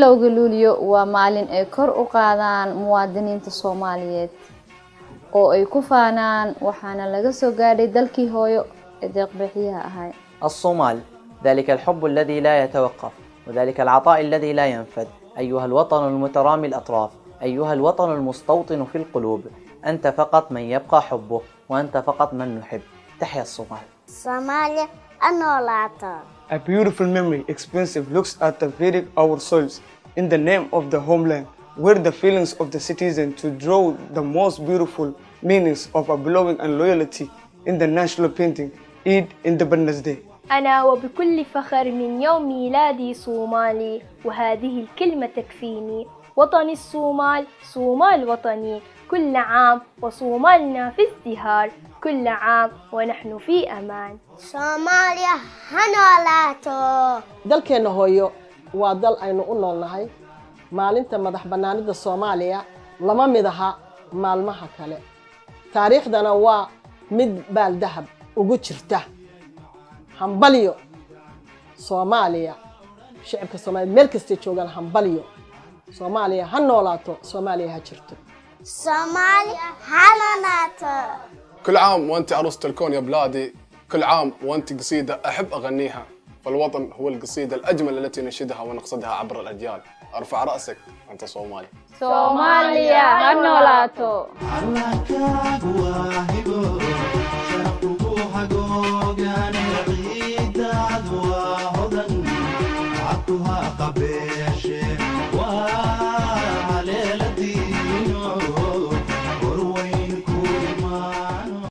Bilowga Luulyo waa maalin ay kor u qaadaan muwaadiniinta Soomaaliyeed oo ay ku faanaan, waxaana laga soo gaadhay dalkii hooyo ee deeqbixiyaha ahay. الصومال، ذلك الحب الذي لا يتوقف وذلك العطاء الذي لا ينفد. أيها الوطن المترامي الأطراف، أيها الوطن المستوطن في القلوب، أنت فقط من يبقى حبه وأنت فقط من نحب. تحيا الصومال. Soomaaliya ha noolaato. A beautiful memory, expensive looks at the very our soils in the name of the homeland, where the feelings of the citizen to draw the most beautiful meanings of a belonging and loyalty in the national painting, Eid Independence Day. أنا وبكل فخر من يوم ميلادي صومالي، وهذه الكلمة تكفيني. وطني الصومال، صومال وطني. كل عام وصومالنا في ازدهار، كل عام ونحن في أمان. Soomaaliya ha noolaato. Dalkeenna hooyo waa dal aynu u noolnahay. Maalinta madax bannaanida Soomaaliya lama mid aha maalmaha kale, taariikhdana waa mid baaldahab ugu jirta. Hambalyo Soomaaliya, shicibka Soomaaliya meel kastay joogaan, hambalyo. Soomaaliya ha noolaato, Soomaaliya ha jirto. Soomaaliya ha noolaato. كل عام وانت عروسة الكون يا بلادي، كل عام وانت قصيدة أحب أغنيها، فالوطن هو القصيدة الأجمل التي نشدها ونقصدها عبر الأجيال. أرفع رأسك، أنت صومالي. Soomaaliya ha noolaato. Calankagu waa hibo.